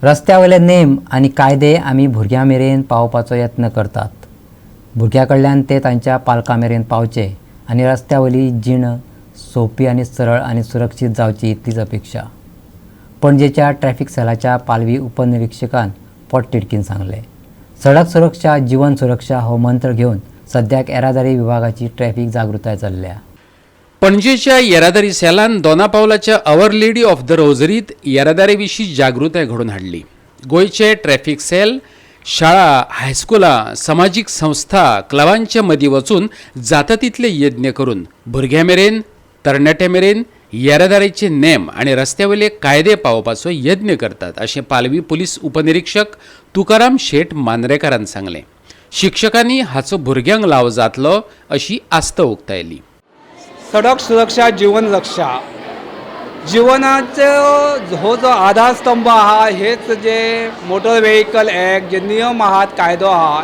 रस्त्या वयले नेम आनी कायदे आमी भुरग्यां मेरेन पावोवपाचो यत्न करतात. भुरग्यां कडल्यान ते तांच्या पालकां मेरेन पावचे आनी रस्त्या वयली जीण सोंपी आनी सरळ आनी सुरक्षीत जावची इतलीच अपेक्षा, पणजेच्या ट्रॅफिक सेलाच्या पालवी उपनिरिक्षकान पोटतिडकीन सांगलें. सडक सुरक्षा जीवन सुरक्षा हो मंत्र घेवन सद्याक येरादारी विभागाची ट्रॅफिक जागृताय चल्ल्या. पणजेच्या येरादारी सेलान दोनापावलाच्या our lady of the रोजरीत येरादारी विशीं जागृताय घडोवन हाडली. गोंयचे ट्रॅफिक सेल शाळा, हायस्कुलां, समाजीक संस्था, क्लबांच्या मदीं वचून जाता तितले यत्न करून भुरग्यां मेरेन, तरणाट्यां मेरेन येरादारीचे नेम आनी रस्त्या वयले कायदे पावोवपाचो यत्न करतात, अशें पालवी पुलीस उपनिरिक्षक तुकाराम शेट मांद्रेकारान सांगलें. शिक्षकांनी हाचो भुरग्यांक लाव जातलो अशी आस्त उक्तायली. सडक सुरक्षा जीवन रक्षा. जिवनाचो हो जो आधारस्तंभ आहा, हेच जे मोटर वेहिकल ॲक्ट, जे नियम आहात, कायदो आहा,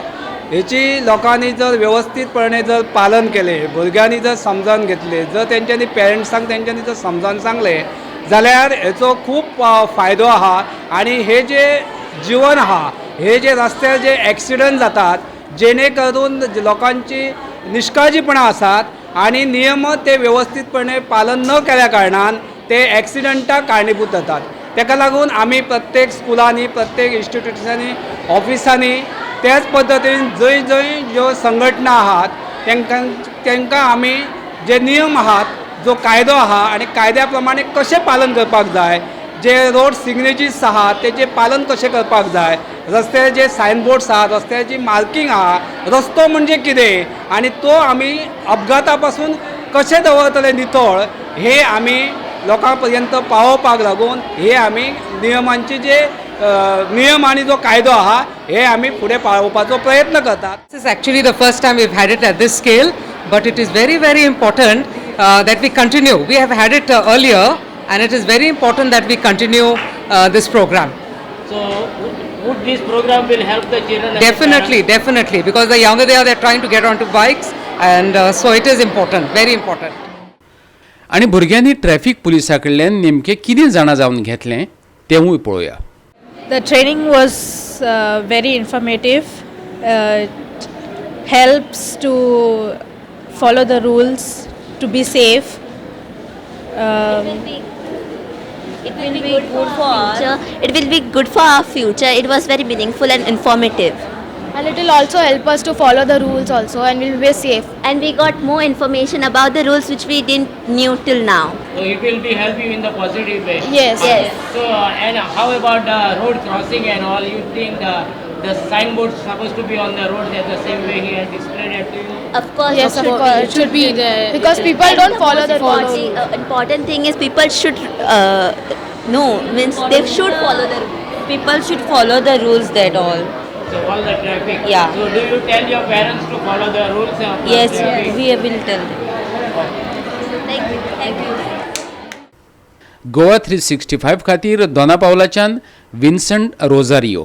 हेची लोकांनी जर वेवस्थीतपणे जर पालन केलें, भुरग्यांनी जर समजावन घेतलें, जर तेंच्यांनी पेरंट्सांक तेंच्यांनी जर समजावन सांगलें जाल्यार हेचो खूब फायदो आहा. आनी हे जे जीवन आहा, हे जे रस्त्यार जे एक्सिडंट जातात, जेणे करून लोकांची निश्काळजीपणां आसात आनी नियम ते वेवस्थीतपणे पालन न केल्या कारणान ते एक्सिडंटाक कारणीभूत जातात. तेका लागून आमी प्रत्येक स्कुलांनी, प्रत्येक इन्स्टिट्युशनांनी, ऑफिसांनी, त्याच पद्दतीन जंय जंय ज्यो संघटना आहात तेंकां आमी जे नियम आहात, जो कायदो आहा आनी कायद्या प्रमाणे कशें पालन करपाक जाय, जे रोड सिग्नेजीस आहात तेजें पालन कशें करपाक जाय, रस्त्यार जे सायन बोर्ड्स आहात, रस्त्याची मार्कींग आहा, रस्तो म्हणजे कितें आनी तो आमी अपघाता पासून कशें दवरतले नितळ, हे आमी लोकां पर्यंत पावोवपाक लागून हे आमी नियमांचे जे नियम आनी जो कायदो आहा हे आमी फुडें पावोवपाचो प्रयत्न करतात. This is actually the first time we've had it at this scale, but it is very, very important that we continue. We have had it earlier, and it is very important that we continue this program. So, would this program will help the children and the Definitely, parents? Definitely, because the younger they are, they're trying to get onto bikes, and so it is important, very important. आनी भुरग्यांनी traffic पुलिसां कडल्यान नेमकें कितें जाणा जावन घेतलें तेंवूय पळोवया. The training was very informative. It helps to follow the rules, to be safe. It will be good for future. It will be good for our future. It was very meaningful and informative. And it will also help us to follow the rules also and we'll be safe. And we got more information about the rules which we didn't knew till now. So it will be help you in the positive way. Yes. Yes. So and how about the road crossing and all? You think the signboard supposed to be on the road that the same way he has explained it to you? Of course, Yes, it of should course. be. It should be there. Because people And don't the follow most the rules. important thing is people should know, means they should follow the rules. People should follow the rules, that all. So all the traffic. Yeah. So do you tell your parents to follow the rules of the Yes, traffic? We will tell them. Thank you. Thank you. Goa 365 खातीर दोनापावलाच्यान विन्संट Rosario.